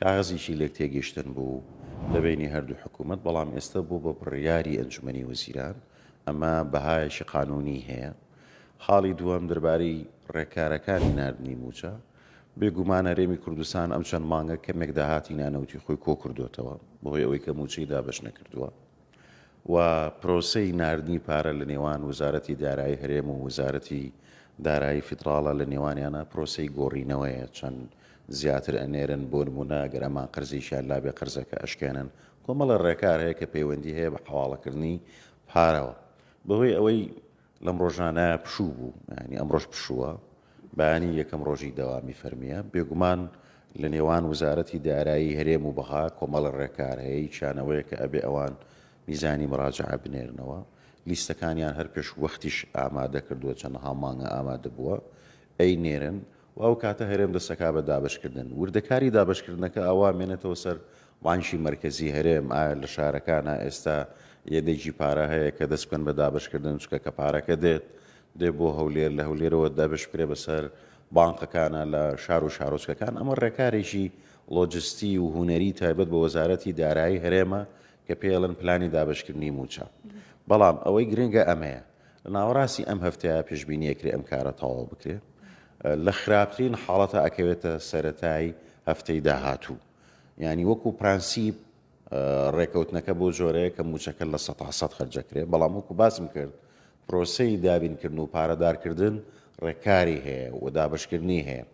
کاغەزێکی لێکتێگەیشتن بوو لە بەینی هەردوو حکوومەت، بەڵام ئێستا بوو بە بڕیاری ئەنجومەنی وەزیران، ئەمە بەهایەکی قانوونی هەیە. خاڵی دووەم دەربارەی ڕێکارەکانی ناردنی مووچە، بێگومان هەرێمی کوردستان ئەم چەند مانگە کەمێک داهاتی نانەوتی خۆی کۆکردۆتەوە بەهۆی ئەوەی کە مووچەی دابەش نەکردووە و پرۆسەی ناردنی پارە لە نێوان وەزارەتی دارایی هەرێم و وەزارەتی دارایی فیدراڵە لە نێوانیانە پرۆسەی گۆڕینەوەیە چەند زیاتر ئەنێرن بۆ نمونە گەر ئەمان قەرزێکیان لابێ قەرزەکە ئەشکێنن کۆمەڵە ڕێکار هەیە کە پەیوەندی هەیە بە حەواڵەکردنی پارەوە بەهۆی ئەوەی لەم ڕۆژانە پشوو بوو یانی ئەمڕۆش پشووە بەیانی یەکەم ڕۆژی دەوامی فەرمییە بێگومان لە نێوان وزارەتی دارایی هەرێم و بەغا کۆمەڵە ڕێکار هەیە یەکیان ئەوەیە کە ئەبێ ئەوان میزانی مراجعە بنێرنەوە لیستەکانیان هەر پێش وەختیش ئامادە کردووە چەندەها مانگە ئامادە بووە ئەینێرن و ئەو کاتە هەرێم دەستەکا بە دابەشکردن. وردەکاری دابەشکردنەکە ئەوە ئەمێنێتەوە سەر بانکی مەرکەزی هەرێم، ئایا لە شارەکانا ئێستا یەدەگی پارە هەیە کە دەست بکەن بە دابەشکردن، چونکە کە پارەکە دێت، دێ بۆ هەولێر، لە هەولێرەوە دابەش بکرێ بەسەر بانقەکانا لە شار و شارۆچکەکان، ئەمە ڕێکارێکی ڵۆجستی و هونەری تایبەت بە وەزارەتی دارایی هەرێمە کە پێی ئەڵێن پلانی دابەشکردنی مووچە. بەڵام ئەوەی گرنگە ئەمەیە، لە ناوەڕاستی ئەم هەفتەیە پێشبینی ئەکرێ ئەم کارە تەواو بکرێ. لە خراپترین حاڵەتا ئەکەوێتە سەرەتای هەفتەی داهاتوو. یانی وەکو پرەنسیپ ڕێکەوتنەکە بۆ جۆرەیە کە مووچەکە 100% خەرجەکرێ، بەڵام وەکو باسم کرد پرۆسەی دابینکردن و پارەدارکردن ڕێکاری هەیە و دابەشکردنی هەیە.